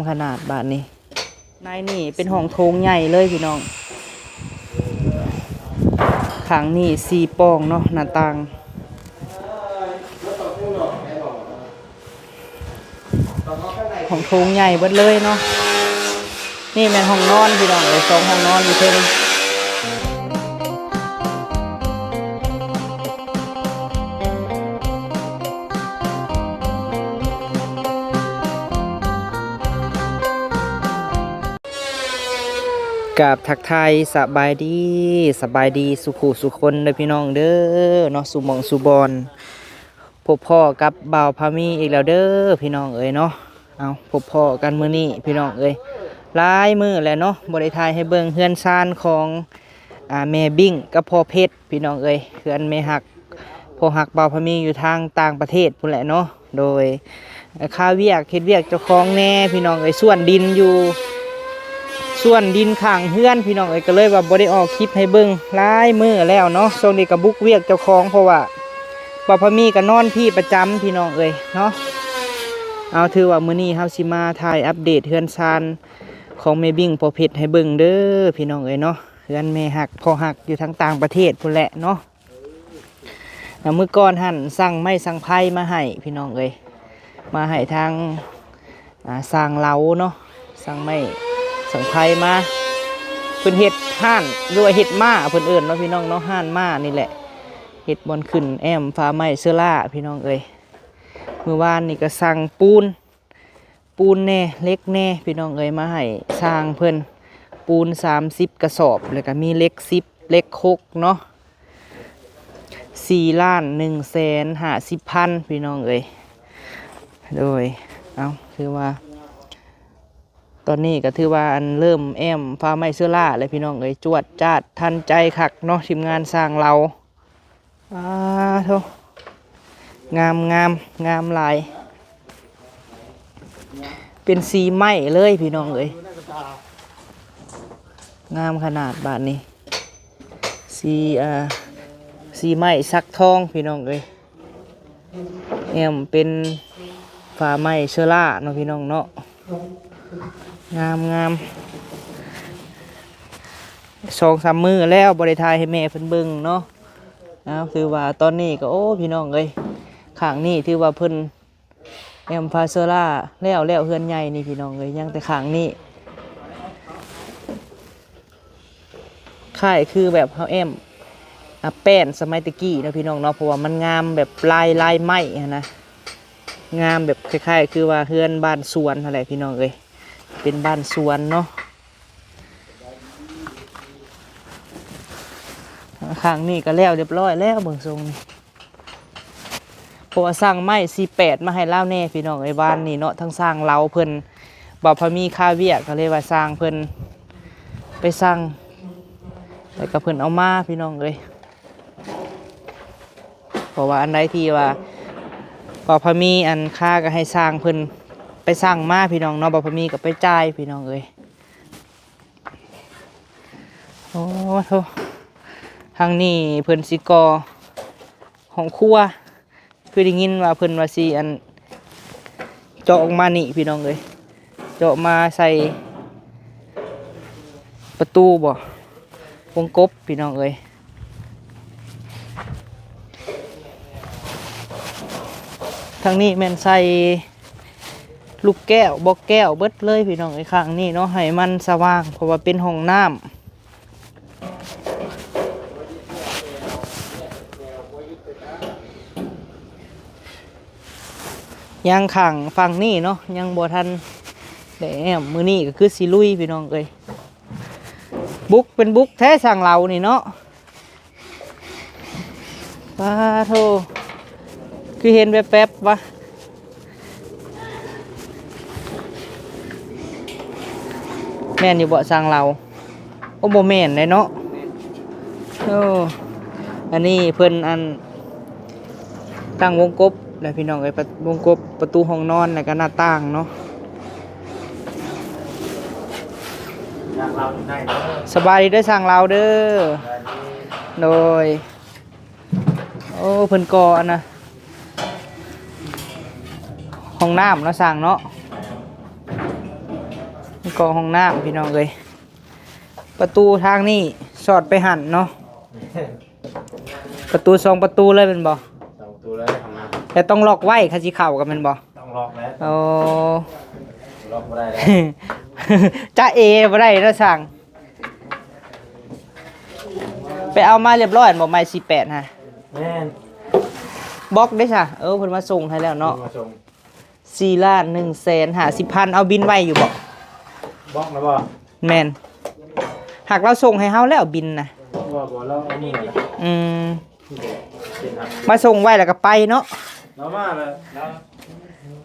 ຂະໜາດບາດນີ້. ໃນນີ້ເປັນຫ້ອງໂຖງໃຫຍ່ເລີຍພີ່ນ້ອງ. ຂ້າງນີ້ສີ່ປ່ອງເນາະ ໜ້າຕ່າງ. ຫ້ອງໂຖງໃຫຍ່ເບິດເລີຍເນາະ. ນີ້ແມ່ນຫ້ອງນອນພີ່ນ້ອງເອີຍ ສອງຫ້ອງນອນຢູ່ເທິງ. ກາບທັກທາຍສະບາຍດີ ສະບາຍດີສູ່ຄູ່ສູ່ຄົນເດີພີ່ນ້ອງເດີເນາະ ສູ່ໝ່ອງສູ່ບ່ອນ. ພົບພໍ້ກັບບ່າວພາມີອີກແລ້ວເດີພີ່ນ້ອງເອີຍເນາະ. ເອົາ ພົບພໍ້ກັນມື້ນີ້ພີ່ນ້ອງເອີຍ ຫຼາຍມື້ແລ້ວເນາະ ບໍ່ໄດ້ຖ່າຍໃຫ້ເບິ່ງເຮືອນຊານຂອງ ອາ ແມ່ບິ້ງກັບພໍ່ເພັດພີ່ນ້ອງເອີຍ. ເຮືອນແມ່ຮັກ ພໍ່ຮັກບ່າວພາມີຢູ່ທາງຕ່າງປະເທດພຸ້ນແຫຼະເນາະ. ໂດຍ ຄາວຽກ ເຮັດວຽກເຈົ້າຂອງແດ່ພີ່ນ້ອງເອີຍ ສວນດິນຢູ່ ສວນດິນຂ້າງເຮືອນພີ່ນ້ອງເອີຍ ກໍເລີຍວ່າບໍ່ໄດ້ອອກຄລິບໃຫ້ເບິ່ງຫຼາຍມື້ແລ້ວເນາະ. ຊ່ວງນີ້ກໍບຸກວຽກເຈົ້າຂອງ ເພາະວ່າບ່າວພາມີກໍນອນພີ້ປະຈຳພີ່ນ້ອງເອີຍເນາະ. ເອົາ ຖືວ່າມື້ນີ້ເຮົາຊິມາຖ່າຍອັບເດດເຮືອນຊານຂອງແມ່ບິ້ງພໍ່ເພັດໃຫ້ເບິ່ງເດີພີ່ນ້ອງເອີຍເນາະ. ເຮືອນແມ່ຮັກ ພໍ່ຮັກຢູ່ທາງຕ່າງປະເທດພຸ້ນແຫຼະເນາະ. ແລ້ວມື້ກ່ອນຫັ້ນສັ່ງໄມ້ສັງໄພມາໃຫ້ພີ່ນ້ອງເອີຍ ມາໃຫ້ທາງ ອາ ຊ່າງເລົາເນາະ ສັ່ງໄມ້ສັງໄພມາ. ເພິ່ນເຮັດຮ້ານ ຫຼືວ່າເຮັດມ້າເພິ່ນເອີ້ນເນາະພີ່ນ້ອງເນາະ ຮ້ານມ້ານີ້ແຫຼະ ເຮັດບ່ອນຂຶ້ນແອ້ມຝາໄມ້ເຊີລາພີ່ນ້ອງເອີຍ. ມື້ວານນີ້ກໍສັ່ງປູນ ປູນແດ່ ເຫຼັກແດ່ພີ່ນ້ອງເອີຍ ມາໃຫ້ຊ່າງເພິ່ນ ປູນສາມສິບກະສອບ ແລ້ວກໍມີເຫຼັກສິບ ເຫຼັກຫົກເນາະ ສີ່ລ້ານໜຶ່ງແສນຫ້າສິບພັນພີ່ນ້ອງເອີຍ. ໂດຍ ເອົາ ຖືວ່າ ຕອນນີ້ກໍຖືວ່າ ອັນ ເລີ່ມແອ້ມຝາໄມ້ເຊີລາແລ້ວພີ່ນ້ອງເອີຍ ຈວດຈາດທັນໃຈຄັກເນາະ ທີມງານຊ່າງເລົາ. ປາໂທ້ ງາມໆ ງາມຫຼາຍ ເປັນສີໄມ້ເລີຍພີ່ນ້ອງເອີຍ ງາມຂະໜາດບາດນີ້. ສີ ອ່າ ສີໄມ້ສັກທອງພີ່ນ້ອງເອີຍ ແອ້ມເປັນຝາໄມ້ເຊີລາເນາະພີ່ນ້ອງເນາະ. ງາມໆ ສອງສາມມື້ແລ້ວບໍ່ໄດ້ຖ່າຍໃຫ້ແມ່ເພິ່ນເບິ່ງເນາະ. ເອົາ ຖືວ່າຕອນນີ້ກໍ ໂອ້ ພີ່ນ້ອງເອີຍ ຂ້າງນີ້ຖືວ່າເພິ່ນແອ້ມຝາເຊີລາແລ້ວ ແລ້ວເຮືອນໃຫຍ່ນີ້ພີ່ນ້ອງເອີຍ ຍັງແຕ່ຂ້າງນີ້ ຄ້າຍຄືແບບເຮົາແອ້ມ ອາ ແປ້ນສະໄໝແຕ່ກີ້ເນາະພີ່ນ້ອງເນາະ ເພາະວ່າມັນງາມແບບລາຍ ລາຍໄມ້ຫັ້ນນະ ງາມແບບຄ້າຍໆຄືວ່າເຮືອນບ້ານສວນຫັ້ນແຫຼະພີ່ນ້ອງເອີຍ ເປັນບ້ານສວນເນາະ. ຂ້າງນີ້ກໍແລ້ວຮຽບຮ້ອຍແລ້ວ ເບິ່ງຊົງນີ້ ເພາະວ່າສັ່ງໄມ້ສີ່ແປດມາໃຫ້ລາວແດ່ພີ່ນ້ອງເອີຍ ວານນີ້ເນາະ ທາງຊ່າງລາວເພິ່ນ ບ່າວພາມີຄາວຽກ ກໍເລີຍວ່າຊ່າງເພິ່ນໄປສັ່ງ ແລ້ວກໍເພິ່ນເອົາມາພີ່ນ້ອງເອີຍ. ເພາະວ່າອັນໃດທີ່ວ່າບ່າວພາມີອັນຄາກໍໃຫ້ຊ່າງເພິ່ນໄປສັ່ງມາພີ່ນ້ອງເນາະ ບ່າວພາມີກໍໄປຈ່າຍພີ່ນ້ອງເອີຍ. ໂອ້ໂທ້ ທາງນີ້ເພິ່ນຊິກໍ່ຫ້ອງຄົວ ຄືໄດ້ຍິນວ່າເພິ່ນວ່າຊິອັນ ເຈາະອອກມານີ້ພີ່ນ້ອງເອີຍ ເຈາະມາໃສ່ປະຕູບໍ ວົງກົບພີ່ນ້ອງເອີຍ. ທາງນີ້ແມ່ນໃສ່ລູກແກ້ວ ບລັອກແກ້ວເບິດເລີຍພີ່ນ້ອງເອີຍ ຂ້າງນີ້ເນາະ ໃຫ້ມັນສະຫວ່າງ ເພາະວ່າເປັນຫ້ອງນ້ຳ. ຍັງຂ້າງຝັ່ງນີ້ເນາະ ຍັງບໍ່ທັນໄດ້ແອ້ມ ມື້ນີ້ກໍຄືຊິລຸຍພີ່ນ້ອງເອີຍ. ບຸກເປັນບຸກແທ້ຊ່າງເລົານີ້ເນາະ. ປາໂທ້ ຄືເຫັນແວບໆວະ ແມ່ນຢູ່ບໍ່ຊ່າງເລົາ? ໂອ້ ບໍ່ແມ່ນເດ້ເນາະ. ໂອ້ ອັນນີ້ເພິ່ນອັນ ຕັ້ງວົງກົບແລ້ວພີ່ນ້ອງເອີຍ ປະ ວົງກົບປະຕູຫ້ອງນອນ ແລ້ວກໍໜ້າຕ່າງເນາະ. ສະບາຍດີເດີຊ່າງລາວເດີ. ໂດຍ ໂອ້ ເພິ່ນກໍ່ອັນນະ ຫ້ອງນ້ຳເນາະຊ່າງເນາະ. ກໍຫ້ອງນ້ຳພີ່ນ້ອງເອີຍ ປະຕູທາງນີ້ສອດໄປຫັ້ນເນາະ ປະຕູສອງປະຕູເລີຍແມ່ນບໍ່? ສອງປະຕູເລີຍຫ້ອງນ້ຳ ແຕ່ຕ້ອງລັອກໄວ້ ຄັນຊິເຂົ້າກໍແມ່ນບໍ່? ຕ້ອງລັອກແລ້ວ ໂອ້ ລັອກບໍ່ໄດ້ແລ້ວ ຈະເອບໍ່ໄດ້ເນາະຊ່າງ ໄປເອົາມາຮຽບຮ້ອຍແມ່ນບໍ່? ໄມ້ສີ່ແປດຫັ້ນ ແມ່ນ ບລັອກເດ້ຊະ ເອີ ເພິ່ນມາສົ່ງໃຫ້ແລ້ວເນາະ ເພິ່ນມາສົ່ງ ສີ່ລ້ານໜຶ່ງແສນຫ້າສິບພັນ ເອົາບິນໄວ້ຢູ່ບໍ່? ບລັອກນະບໍ່? ແມ່ນ ຫາກລາວສົ່ງໃຫ້ເຮົາແລ້ວບິນນະ ບໍ່ ບໍ່ ລາວເອົາມື ອືມ ມາສົ່ງໄວ້ແລ້ວກໍໄປເນາະ ລາວມາແລ້ວ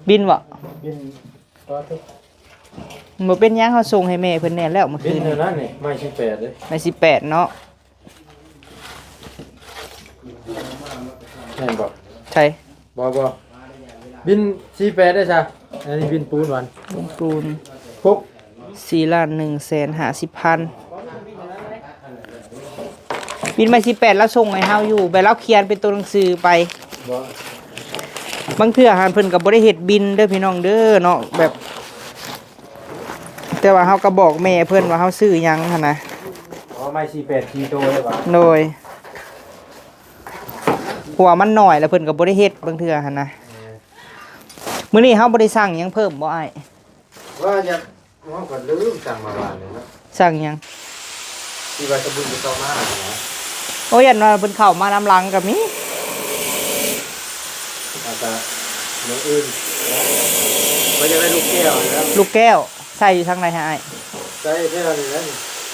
ບິນບໍ່? ບິນ ບໍ່ເປັນຫຍັງ ເຮົາສົ່ງໃຫ້ແມ່ເພິ່ນແດ່ແລ້ວມື້ຄືນນີ້ ໄມ້ສິບແປດເດ້ ໄມ້ສິບແປດເນາະ ແມ່ນບໍ່? ໃສ? ບໍ່ ບໍ່ ບິນສີ່ແປດເດ້ຊະ ອັນນີ້ບິນປູນຫວານ ບິນປູນ ຫົກ ສີ່ລ້ານໜຶ່ງແສນຫ້າສິບພັນ ບິນໄມ້ສິບແປດລາວສົ່ງໃຫ້ເຮົາຢູ່ ແບບລາວຂຽນເປັນຕົວໜັງສືໄປ ບໍ່ ບາງເທື່ອຫັ້ນເພິ່ນກໍບໍ່ໄດ້ເຮັດບິນເດີພີ່ນ້ອງເດີເນາະ ແບບ ແຕ່ວ່າເຮົາກໍບອກແມ່ເພິ່ນວ່າເຮົາຊື້ຫຍັງຫັ້ນນະ ອໍ ໄມ້ສີ່ແປດສີ່ໂຕເດ້ຫວາ? ໂດຍ ເພາະວ່າມັນໜ້ອຍແລ້ວເພິ່ນກໍບໍ່ໄດ້ເຮັດບາງເທື່ອຫັ້ນນະ ເອີ ມື້ນີ້ເຮົາບໍ່ໄດ້ສັ່ງຫຍັງເພີ່ມບໍ່ອ້າຍ? ວ່າຢາກ ເຮົາກໍລືມສັ່ງມາວານນີ້ເນາະ ສັ່ງຫຍັງ? ທີ່ວ່າສະບຸນໄປເຂົ້າມາຫັ້ນນະ ໂອ້ ຢ້ານວ່າເພິ່ນເຂົ້າມານຳຫຼັງກໍມີ ແລ້ວກໍມື້ອື່ນ ວ່າຢາກໄດ້ລູກແກ້ວຫັ້ນແຫຼະ ລູກແກ້ວ ໃສ່ຢູ່ທາງໃດໃຫ້ອ້າຍ? ໃສ່ແຖວນີ້ແຫຼະ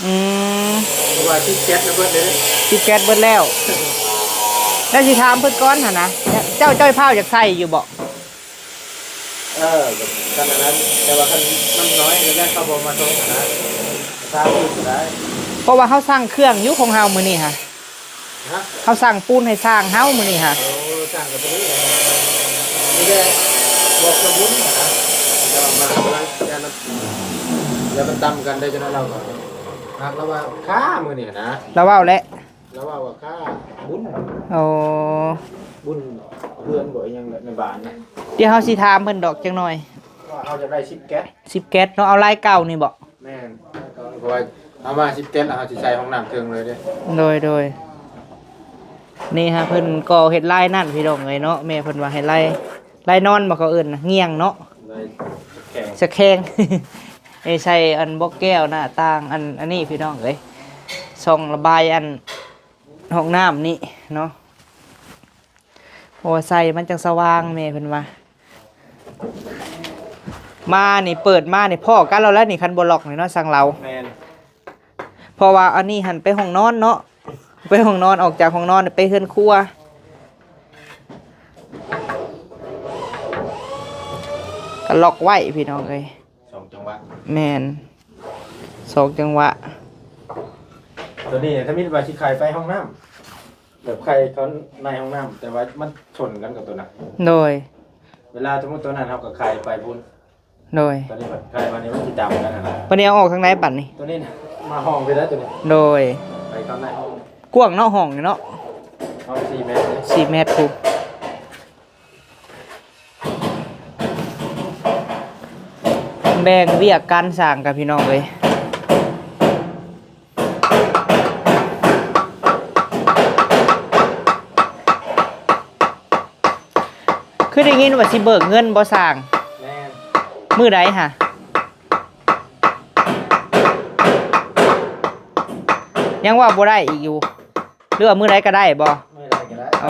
ອືມ ເພາະວ່າຕິດແກັດແລ້ວເບິດເດ້ ຕິດແກັດເບິດແລ້ວ ແລ້ວຊິຖາມເພິ່ນກ່ອນຫັ້ນນະ ເຈົ້າ ເຈົ້າພ້າວຢາກໃສ່ຢູ່ບໍ່? ເອີ ກໍ ກໍນັ້ນແຫຼະ ແຕ່ວ່າຄັນມັນນ້ອຍກໍຢ້ານເຂົາບໍ່ມາສົ່ງຫັ້ນນະ ສາມມື້ກໍໄດ້ ເພາະວ່າເຮົາສັ່ງເຄື່ອງຢູ່ຂອງເຮົາມື້ນີ້ຫະ ຮະ? ເຮົາສັ່ງປູນໃຫ້ຊ່າງເຮົາມື້ນີ້ຫະ ໂອ້ ຊ່າງກໍບໍ່ໄດ້ ມີແຕ່ບອກສະບຸນຫັ້ນນະ ແຕ່ວ່າມາກຳລັງ ຢ້ານມັນ ຢ້ານມັນຕຳກັນໄດ້ ຈັ່ງນັ້ນລາວກໍ ຫາກລາວວ່າຄ້າມື້ນີ້ຫັ້ນນະ ລາວເວົ້າແຫຼະ ລາວເວົ້າວ່າຄ່າບຸນ ໂອ້ ບຸນເຮືອນບໍ່ ອີ່ຫຍັງແຫຼະ ໃນບ້ານນະ ດຽວເຮົາຊິຖາມເພິ່ນດອກຈັກໜ່ອຍ ວ່າເຮົາຈະໄດ້ສິບແກັດ ສິບແກັດເນາະ ເອົາລາຍເກົ່ານີ້ບໍ່? ແມ່ນ ເພາະວ່າເອົາມາສິບແກັດແລ້ວເຮົາຊິໃສ່ຫ້ອງນ້ຳເທິງເລີຍເດ້ ໂດຍ ໂດຍ ນີ້ຫາເພິ່ນກໍເຮັດລາຍນັ້ນພີ່ນ້ອງເອີຍເນາະ ແມ່ເພິ່ນວ່າໃຫ້ລາຍ ລາຍນອນບໍ່ ເຂົາເອີ້ນນະ ງ່ຽງເນາະ ລາຍສະແຄງ ສະແຄງ ໃຫ້ໃສ່ອັນບລັອກແກ້ວໜ້າຕ່າງ ອັນ ອັນນີ້ພີ່ນ້ອງເອີຍ ຊ່ອງລະບາຍອັນຫ້ອງນ້ຳນີ້ເນາະ ເພາະວ່າໃສ່ມັນຈັ່ງສະຫວ່າງ ແມ່ເພິ່ນວ່າ ມານີ້ ເປີດມານີ້ພໍ້ກັນແລ້ວແຫຼະນີ້ ຄັນບໍ່ລັອກນີ້ເນາະ ຊ່າງລາວ ແມ່ນ ເພາະວ່າອັນນີ້ຫັ້ນໄປຫ້ອງນອນເນາະ ໄປຫ້ອງນອນ ອອກຈາກຫ້ອງນອນໄປເຮືອນຄົວ ກໍລັອກໄວ້ພີ່ນ້ອງເອີຍ ສອງຈັງຫວະ ແມ່ນ ສອງຈັງຫວະ ໂຕນີ້ທຳອິດວ່າຊິໄຂໄປຫ້ອງນ້ຳ ແບບໄຂເຂົ້າໃນຫ້ອງນ້ຳ ແຕ່ວ່າມັນຊົນກັນກັບໂຕນັ້ນ ໂດຍ ເວລາສົມມຸດໂຕນັ້ນເຮົາກໍໄຂໄປພຸ້ນ ໂດຍ ໂຕນີ້ບັດໄຂມານີ້ມັນຊິດຳກັນຫັ້ນນະ ບັດນີ້ເອົາອອກທາງໃດບັດນີ້ ໂຕນີ້ນະ ມາຫ້ອງໄປໄດ້ໂຕນີ້ ໂດຍ ໄປເຂົ້າໃນຫ້ອງ ກວ້າງເນາະ ຫ້ອງນີ້ເນາະ ຫ້ອງສີ່ແມັດເດ້ ສີ່ແມັດພຸ້ນ ແບ່ງວຽກການສ້າງກັນພີ່ນ້ອງເອີຍ ຄືໄດ້ຍິນວ່າຊິເບີກເງິນບໍ່ຊ່າງ ແມ່ນ ມື້ໃດຫະ ຍັງເວົ້າບໍ່ໄດ້ອີກຢູ່ ຫຼືວ່າມື້ໃດກໍໄດ້ບໍ່? ມື້ໃດກໍໄດ້ ອໍ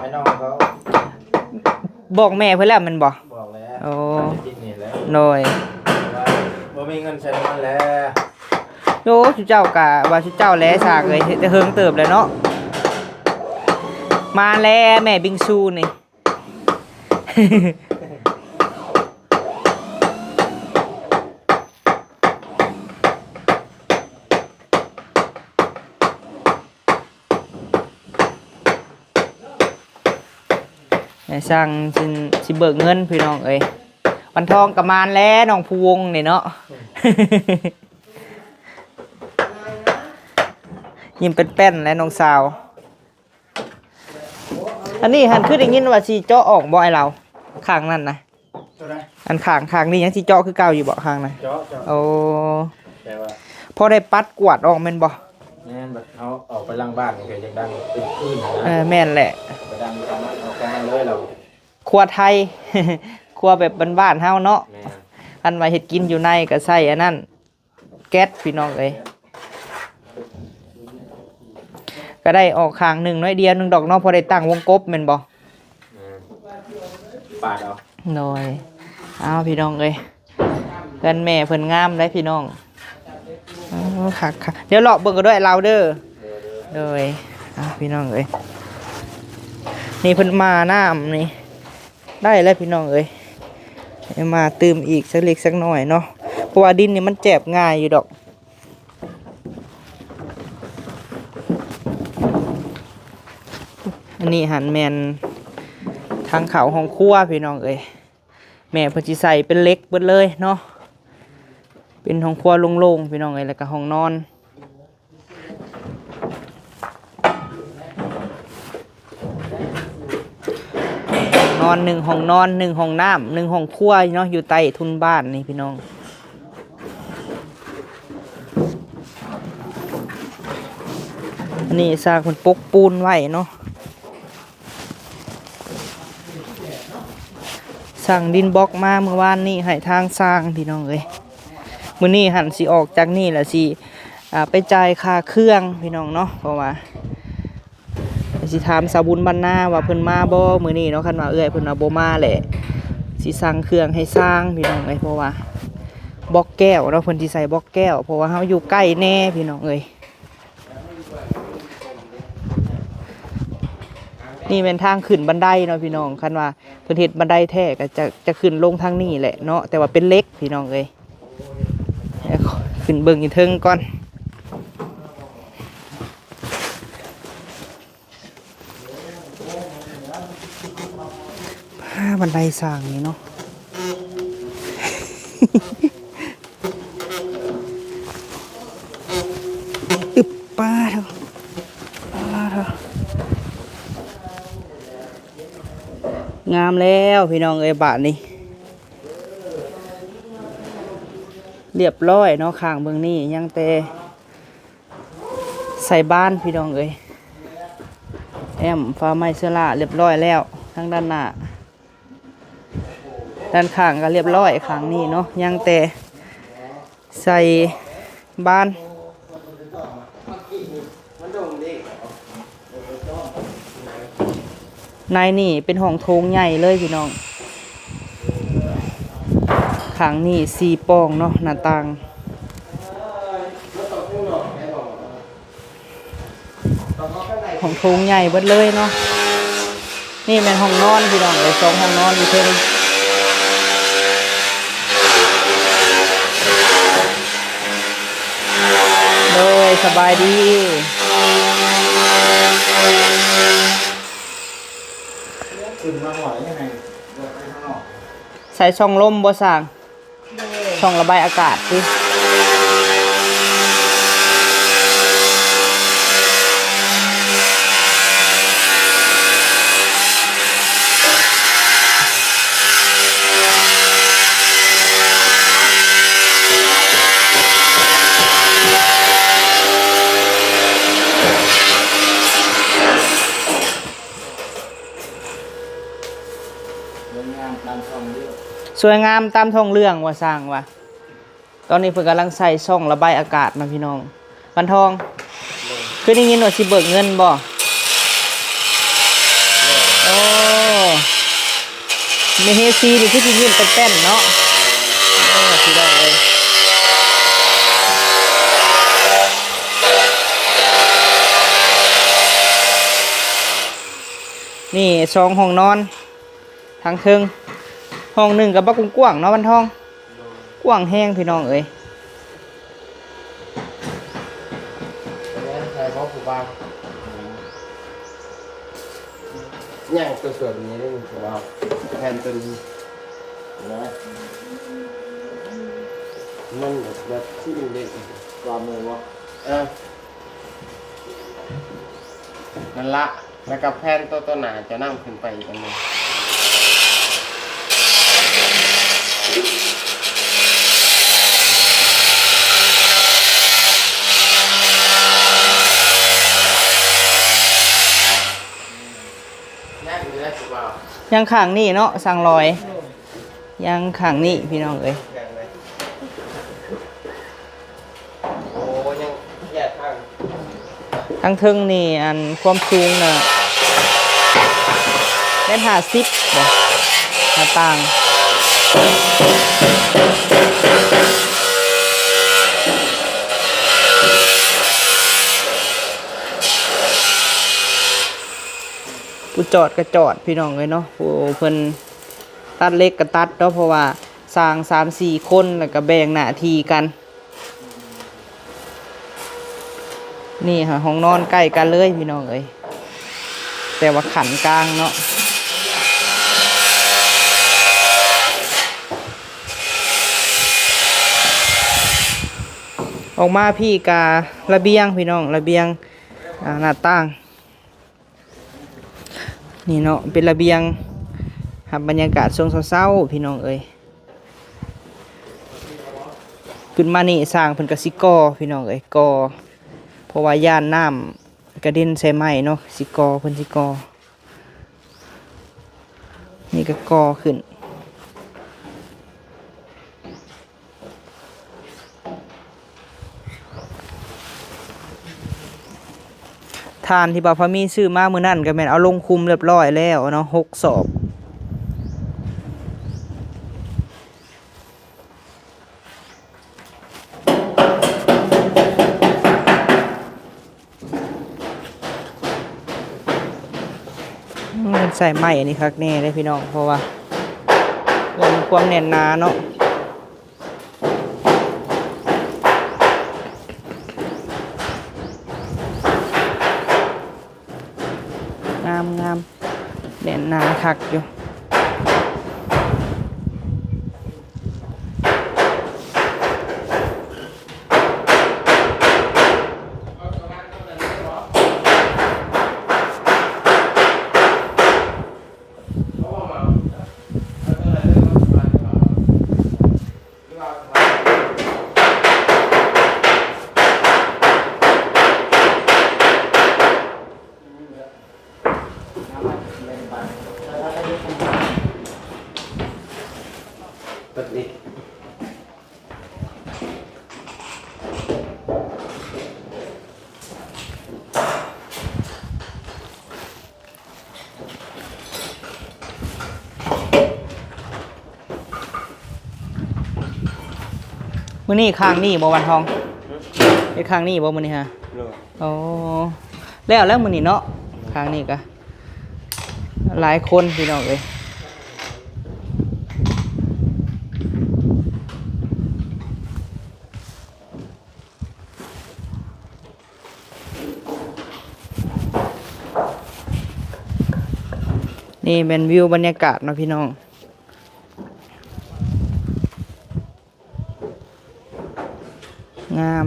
ໃຫ້ນ້ອງເຂົາ ບອກແມ່ເພິ່ນແລ້ວແມ່ນບໍ່? ບອກແລ້ວ ໂອ້ ໂດຍ ບໍ່ມີເງິນໃຊ້ນ້ຳມັນແລ້ວ ໂອ້ ຊຸເຈົ້າກະວ່າຊຸເຈົ້າແຫຼະຊ່າງເອີຍ ເຮັດແຕ່ເຫິງເຕີບແລ້ວເນາະ ມາແລ້ວແມ່ບິງຊູນີ້. ໃຫ້ຊ່າງຊິ ຊິເບີກເງິນພີ່ນ້ອງເອີຍ ວັນທອງກໍມານແລ້ວ ນ້ອງພູວົງນີ້ເນາະ ຍິ້ມແປ້ນໆແລ້ວນ້ອງສາວ. ອັນນີ້ຫັ້ນຄືໄດ້ຍິນວ່າຊິເຈາະອອກບໍ່ ອ້າຍລາວ? ຂ້າງນັ້ນນະ ຕົວໃດ? ອັນຂ້າງ ຂ້າງນີ້ຍັງຊິເຈາະຄືເກົ່າຢູ່ບໍ່ ຂ້າງນັ້ນ? ເຈາະ ເຈາະ ໂອ້ ແຕ່ວ່າພໍໄດ້ປັດກວາດອອກແມ່ນບໍ່? ແມ່ນ ບັດເຮົາອອກໄປຫຼັງບ້ານນີ້ກໍຢາກດັງເປັນຄືນນະ. ເອີ ແມ່ນແຫຼະ ໄປດັງຕາມເອົາການເລີຍລາວ. ຄົວໄທ ຄົວແບບບ້ານໆເຮົາເນາະ. ແມ່ນ ຄັນວ່າເຮັດກິນຢູ່ໃນກໍໃຊ້ອັນນັ້ນ ແກັດ ພີ່ນ້ອງເອີຍ. ກໍໄດ້ອອກຂ້າງໜຶ່ງໜ້ອຍດຽວໜຶ່ງດອກເນາະ ພໍໄດ້ຕັ້ງວົງກົບແມ່ນບໍ່? ແມ່ນ ປາດເອົາ. ໂດຍ ອ້າວ ພີ່ນ້ອງເອີຍ ເຮືອນແມ່ເພິ່ນງາມເດ້ພີ່ນ້ອງ. ເອີ ຄັກໆ ດຽວເລາະເບິ່ງກັນດ້ວຍລາວເດີ. ໂດຍ ອ້າວ ພີ່ນ້ອງເອີຍ ນີ້ເພິ່ນມານ້ຳນີ້ ໄດ້ແລ້ວພີ່ນ້ອງເອີຍ ມາຕື່ມອີກສັກເລັກສັກໜ້ອຍເນາະ ເພາະວ່າດິນນີ້ມັນແຈບງ່າຍຢູ່ດອກ. ອັນນີ້ຫັ້ນແມ່ນທາງເຂົ້າຫ້ອງຄົວພີ່ນ້ອງເອີຍ ແມ່ເພິ່ນຊິໃສ່ເປັນເຫຼັກເບິດເລີຍເນາະ ເປັນຫ້ອງຄົວໂລ່ງໆ ພີ່ນ້ອງເອີຍ ແລ້ວກໍຫ້ອງນອນ. ນອນ ໜຶ່ງຫ້ອງນອນ ໜຶ່ງຫ້ອງນ້ຳ ໜຶ່ງຫ້ອງຄົວເນາະ ຢູ່ໃຕ້ທຸນບ້ານນີ້ພີ່ນ້ອງ. ອັນນີ້ຊ່າງເພິ່ນປົກປູນໄວ້ເນາະ ສັ່ງດິນບລັອກມາມື້ວານນີ້ໃຫ້ທາງຊ່າງພີ່ນ້ອງເອີຍ. ມື້ນີ້ຫັ້ນຊິອອກຈາກນີ້ແລ້ວຊິ ອ່າ ໄປຈ່າຍຄ່າເຄື່ອງພີ່ນ້ອງເນາະ ເພາະວ່າຊິຖາມສາວບຸນບ້ານນາວ່າເພິ່ນມາບໍ່ມື້ນີ້ເນາະ. ຄັນວ່າເອື້ອຍເພິ່ນວ່າບໍ່ມາແຫຼະ ຊິສັ່ງເຄື່ອງໃຫ້ຊ່າງພີ່ນ້ອງເອີຍ ເພາະວ່າບລັອກແກ້ວເນາະ ເພິ່ນຊິໃສ່ບລັອກແກ້ວ ເພາະວ່າເຮົາຢູ່ໃກ້ແດ່ພີ່ນ້ອງເອີຍ. ນີ້ແມ່ນທາງຂຶ້ນບັນໄດເນາະພີ່ນ້ອງ ຄັນວ່າເພິ່ນເຮັດບັນໄດແທ້ກໍຈະ ຈະຂຶ້ນລົງທາງນີ້ແຫຼະເນາະ ແຕ່ວ່າເປັນເຫຼັກພີ່ນ້ອງເອີຍ. ດຽວຂຶ້ນເບິ່ງຢູ່ເທິງກ່ອນ. ພາ ບັນໄດສ້າງນີ້ເນາະ ອຶບ ປາໂທ້ ປາໂທ້ ງາມແລ້ວພີ່ນ້ອງເອີຍ ບາດນີ້ ລຽບລ້ອຍເນາະ. ຂ້າງເບື້ອງນີ້ຍັງແຕ່ໃສ່ບານພີ່ນ້ອງເອີຍ ແອ້ມຝາໄມ້ເຊື້ອລາລຽບລ້ອຍແລ້ວ ທາງດ້ານໜ້າ ດ້ານຂ້າງກໍລຽບລ້ອຍຂ້າງນີ້ເນາະ ຍັງແຕ່ໃສ່ບານ. ໃນນີ້ເປັນຫ້ອງໂຖງໃຫຍ່ເລີຍພີ່ນ້ອງ ຂ້າງນີ້ສີ່ປ່ອງເນາະ ໜ້າຕ່າງ ຫ້ອງໂຖງໃຫຍ່ເບິດເລີຍເນາະ. ນີ້ແມ່ນຫ້ອງນອນພີ່ນ້ອງເອີຍ ສອງຫ້ອງນອນຢູ່ເທິງ. ໂດຍ ສະບາຍດີ. ຂຶ້ນມາຮອດຍັງໃຫ້ເດີນໄປຂ້າງນອກ ໃສ່ຊ່ອງລົມບໍ່ຊ່າງ? ໂດຍ ຊ່ອງລະບາຍອາກາດຕິ. ສວຍງາມຕາມທ້ອງເລື່ອງ ສວຍງາມຕາມທ້ອງເລື່ອງວ່າຊ່າງວ່າ. ຕອນນີ້ເພິ່ນກຳລັງໃສ່ຊ່ອງລະບາຍອາກາດນະພີ່ນ້ອງ. ວັນທອງ ໂດຍ ຄືໄດ້ຍິນວ່າຊິເບີກເງິນບໍ່? ໂດຍ ໂອ້ ແມ່ເຮຊີນີ້ຄືຊິຍິ້ມແປ້ນໆເນາະ. ໂອ້ ພີ່ນ້ອງເອີຍ ນີ້ສອງຫ້ອງນອນ ທາງເທິງ ຫ້ອງໜຶ່ງກໍບັກກວ້າງໆເນາະ ວັນທອງ. ໂດຍ ກວ້າງແຮງພີ່ນ້ອງເອີຍ. ແມ່ນໃສ່ບໍ່ຜູ້ບ່າວ? ຍັງຕົວສ່ວນນີ້ໄດ້ຜູ້ບ່າວ ແຜ່ນຕົວນີ້ນະ ມັນແບບ ແບບທີ່ມັນເຫຼັກ ວ່າແມ່ນບໍ່? ເອີ ນັ້ນລະ. ແລ້ວກໍແຜ່ນໂຕ ໂຕໜ້າຈະນຳຂຶ້ນໄປອີກອັນໜຶ່ງ. ຍັງຢູ່ໃນສຸດວ່າ ຍັງຂ້າງນີ້ເນາະ ຊ່າງລອຍ. ຍັງຂ້າງນີ້ພີ່ນ້ອງເອີຍ. ໂອ້ ຍັງແຍກທາງ. ທາງເທິງນີ້ ອັນ ຄວາມສູງນະ ແມ່ນຫ້າສິບບໍ ໜ້າຕ່າງ. ຜູ້ຈອດກໍຈອດ ພີ່ນ້ອງເອີຍເນາະ, ຜູ້ເພິ່ນຕັດເຫຼັກກໍຕັດເນາະ, ເພາະວ່າຊ່າງສາມສີ່ຄົນ ແລ້ວກໍແບ່ງໜ້າທີ່ກັນ. ນີ້ຫາຫ້ອງນອນໃກ້ກັນເລີຍພີ່ນ້ອງເອີຍ, ແຕ່ວ່າຂັ້ນກາງເນາະ. ອອກມາພີ້ກະລະບຽງພີ່ນ້ອງ, ລະບຽງ ອ່າ ໜ້າຕ່າງ. ນີ້ເນາະ ເປັນລະບຽງຮັບບັນຍາກາດຊ່ວງເຊົ້າໆ ພີ່ນ້ອງເອີຍ. ຂຶ້ນມານີ້ຊ່າງເພິ່ນກໍຊິກໍ່ ພີ່ນ້ອງເອີຍ, ກໍ່ ເພາະວ່າຢ້ານນ້ຳກະເດັນໃສ່ໄມ້ເນາະ, ຊິກໍ່ ເພິ່ນຊິກໍ່. ນີ້ກໍກໍ່ຂຶ້ນ. ຖ່ານທີ່ບ່າວພາມີຊື້ມາມື້ນັ້ນກໍແມ່ນເອົາລົງຄຸມຮຽບຮ້ອຍແລ້ວເນາະ ຫົກສອບ. ອືມ ເພິ່ນໃສ່ໄມ້ອັນນີ້ຄັກແນ່ເດ້ພີ່ນ້ອງ, ເພາະວ່າເພື່ອມີຄວາມແໜ້ນໜາເນາະ. ງາມໆ ແໜ້ນໜາຄັກຢູ່. ມື້ນີ້ຄ້າງນີ້ບໍ່ວັນທອງ? ເຮັດຄ້າງນີ້ບໍ່ມື້ນີ້ຮະ? ໂດຍ. ອໍ ແລ້ວ ແລ້ວມື້ນີ້ເນາະ. ໂດຍ. ຄ້າງນີ້ກະຫຼາຍຄົນພີ່ນ້ອງເອີຍ. ນີ້ແມ່ນວິວບັນຍາກາດເນາະພີ່ນ້ອງ. ງາມ.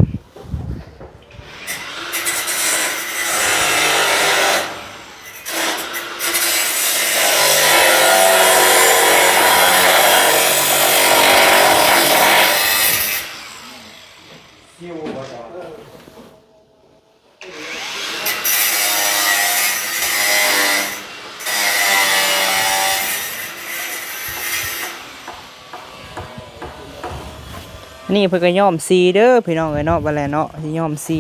ນີ້ເພິ່ນກໍຍ້ອມສີເດີພີ່ນ້ອງເອີຍເນາະ, ບັດແລະເນາະ ຊິຍ້ອມສີ.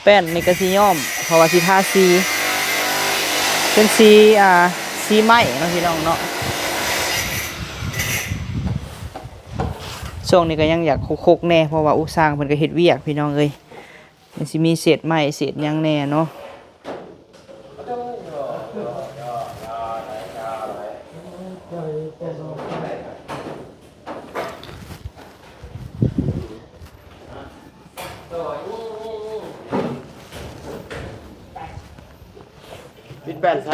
ແປ້ນນີ້ກໍຊິຍ້ອມ ເພາະວ່າຊິທາສີ ເປັນສີ ອ່າ ສີໄມ້ເນາະພີ່ນ້ອງເນາະ. ຊ່ວງນີ້ກໍຍັງຢາກຄົກໆແດ່ ເພາະວ່າ ໂອ້ ຊ່າງເພິ່ນກໍເຮັດວຽກພີ່ນ້ອງເອີຍ. ມັນຊິມີເສດໄມ້ເສດຫຍັງແດ່ເນາະ. ບິດແປ້ນໃສ?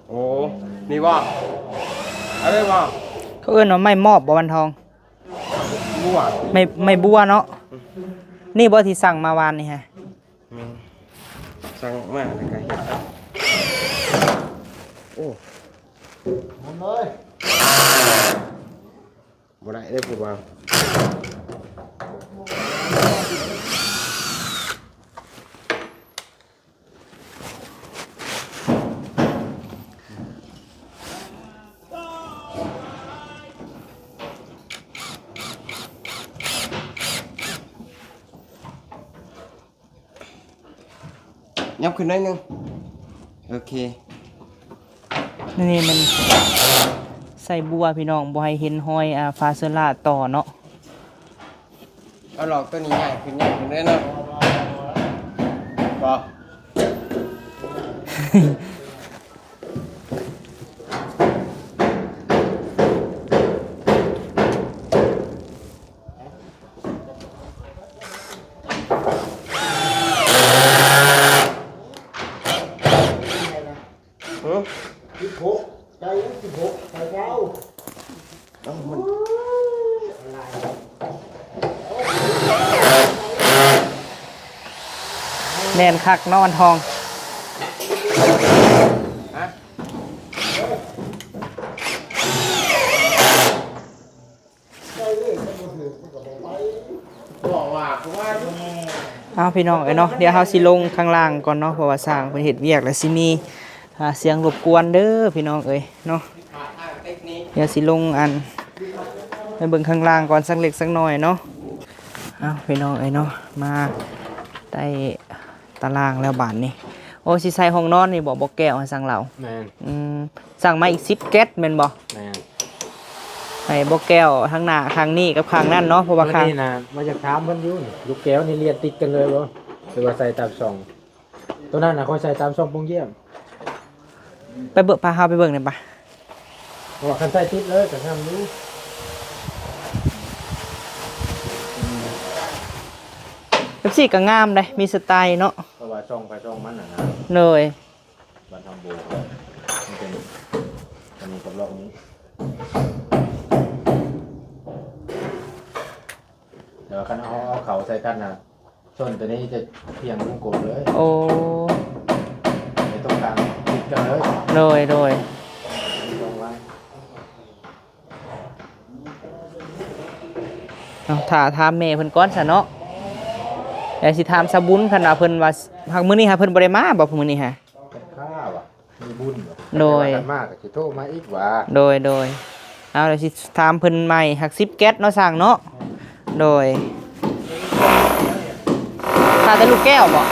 ໂອ້ ນີ້ບໍ່? ອັນນີ້ບໍ່? ເຂົາເອີ້ນວ່າໄມ້ມອບບໍ່ ວັນທອງ? ບົວ ໄມ້ ໄມ້ບົວເນາະ. ອືມ ນີ້ບໍ່ທີ່ສັ່ງມາວານນີ້ຮະ? ແມ່ນ. ຕັ້ງມາແລ້ວກໍເຮັດ ໂອ້ ມັນເລີຍ ບໍ່ໄດ້ເດ້ຜູ້ບ່າວ. ຫຍັບຂຶ້ນໜ້ອຍໜຶ່ງ ໂອເຄ. ນີ້ແມ່ນໃສ່ບົວພີ່ນ້ອງ ບໍ່ໃຫ້ເຫັນຮອຍ ອ່າ ຟາເຊີລາຕໍ່ເນາະ. ເອົາຫຼອກຕົວນີ້ໃຫຍ່ຂຶ້ນ ໃຫຍ່ຂຶ້ນເລີຍເນາະ ບໍ່? ຮະ ສິບຫົກ ໃສ່ສິບຫົກ ໃສ່ເກົ້າ ເອົ້າ ມັນ ແໜ້ນຄັກເນາະ ອັນທອງ ຮະ? ເອົາ ພີ່ນ້ອງເອີຍເນາະ ດຽວເຮົາຊິລົງຂ້າງລ່າງກ່ອນເນາະ ເພາະວ່າຊ່າງເພິ່ນເຮັດວຽກ ແລ້ວຊິມີ ອ່າ ສຽງລົບກວນເດີພີ່ນ້ອງເອີຍເນາະ. ດຽວຊິລົງ ອັນ ໄປເບິ່ງຂ້າງລ່າງກ່ອນ ສັກເລັກສັກໜ້ອຍເນາະ. ເອົາ ພີ່ນ້ອງເອີຍເນາະ ມາໄດ້ຕາລ່າງແລ້ວບາດນີ້. ໂອ້ ຊິໃສ່ຫ້ອງນອນນີ້ບໍ່ ບໍ່ແກ້ວ ໃຫ້ຊ່າງລາວ? ແມ່ນ. ອືມ ສັ່ງມາອີກສິບແກັດແມ່ນບໍ່? ແມ່ນ. ໃຫ້ບໍ່ແກ້ວທາງໜ້າຂ້າງນີ້ກັບຂ້າງນັ້ນເນາະ ເພາະວ່າຂ້າງນີ້ນະ ວ່າຢາກຖາມເພິ່ນຢູ່ນີ້ ລູກແກ້ວນີ້ລຽນຕິດກັນເລີຍບໍ່ ຫຼືວ່າໃສ່ຕາມຊ່ອງ? ໂຕນັ້ນນະຂ້ອຍໃສ່ຕາມຊ່ອງປ່ອງຢ້ຽມ. ໄປເບິ່ງ ພາເຮົາໄປເບິ່ງແໜ່ປະ ເພາະວ່າຄັນໃສ່ຕິດເລີຍກໍງາມຢູ່ ແບບຊີ້ກໍງາມເດ້ ມີສະໄຕເນາະ ເພາະວ່າຊ່ອງໃຜຊ່ອງມັນນະ ໂດຍ. ບ້ານທຳໂບ ມັນເປັນອັນນີ້ກັບລອກນີ້ ແຕ່ວ່າຄັນເອົາ ເອົາເຂົ້າໃສ່ກັນນະ ສົ້ນຕົວນີ້ຈະພຽງວົງກົມເລີຍ. ໂອ້ ໃນຕົງກາງຕິດກັນເລີຍ. ໂດຍ ໂດຍ. ເອົາ ຖ້າຖາມແມ່ເພິ່ນກ່ອນຊະເນາະ ແລ້ວຊິຖາມສາວບຸນ ຄັນວ່າເພິ່ນວ່າ ຫາກມື້ນີ້ຫາເພິ່ນບໍ່ໄດ້ມາບໍ່ ມື້ນີ້ຫາ? ຂ້າວ່າມີບຸນ ໂດຍ ມາກໍຊິໂທມາອີກວ່າ ໂດຍ ໂດຍ. ເອົາ ດຽວຊິຖາມເພິ່ນໃໝ່ ຫາກສິບແກັດເນາະ ຊ່າງເນາະ. ໂດຍ ຂາດແຕ່ລູກແກ້ວບໍ່?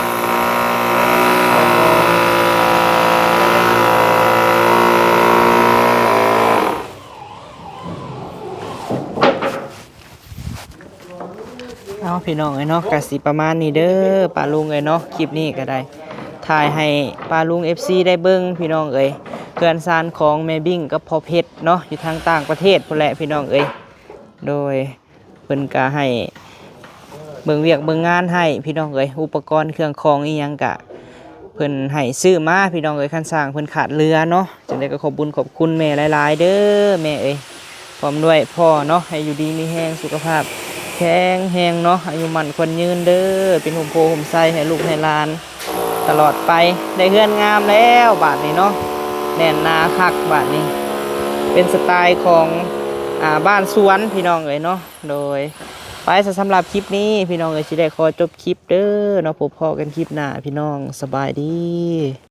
ເອົາ ພີ່ນ້ອງເອີຍເນາະ ກະຊິປະມານນີ້ເດີ ປ້າລຸງເອີຍເນາະ. ຄລິບນີ້ກະໄດ້ຖ່າຍໃຫ້ປ້າລຸງ ເອັຟຊີ ໄດ້ເບິ່ງ ພີ່ນ້ອງເອີຍ ເຮືອນຊານຂອງແມ່ບິ້ງກັບພໍ່ເພັດເນາະ ຢູ່ທາງຕ່າງປະເທດພຸ້ນແຫຼະ ພີ່ນ້ອງເອີຍ. ໂດຍ ເພິ່ນກະໃຫ້ເບິ່ງວຽກເບິ່ງງານໃຫ້ ພີ່ນ້ອງເອີຍ ອຸປະກອນເຄື່ອງຂອງອີ່ຫຍັງກະ ເພິ່ນໃຫ້ຊື້ມາ ພີ່ນ້ອງເອີຍ ຄັນຊ່າງເພິ່ນຂາດເຫຼືອເນາະ. ຈັ່ງໃດກໍຂອບບຸນຂອບຄຸນແມ່ຫຼາຍໆເດີແມ່ເອີຍ ພ້ອມດ້ວຍພໍ່ເນາະ ໃຫ້ຢູ່ດີມີແຮງ ສຸຂະພາບແຂງແຮງເນາະ ອາຍຸໝັ້ນຂວັນຍືນເດີ ເປັນຮົ່ມໂພຮົ່ມໄຊໃຫ້ລູກໃຫ້ຫຼານຕະຫຼອດໄປ. ໄດ້ເຮືອນງາມແລ້ວບາດນີ້ເນາະ ແໜ້ນໜາຄັກບາດນີ້ ເປັນສະໄຕຂອງ ອ່າ ບ້ານສວນ ພີ່ນ້ອງເອີຍເນາະ. ໂດຍ ໄປຊະ ສຳລັບຄລິບນີ້ ພີ່ນ້ອງເອີຍ ຊິໄດ້ຂໍຈົບຄລິບເດີເນາະ ພົບພໍ້ກັນຄລິບໜ້າ ພີ່ນ້ອງ ສະບາຍດີ.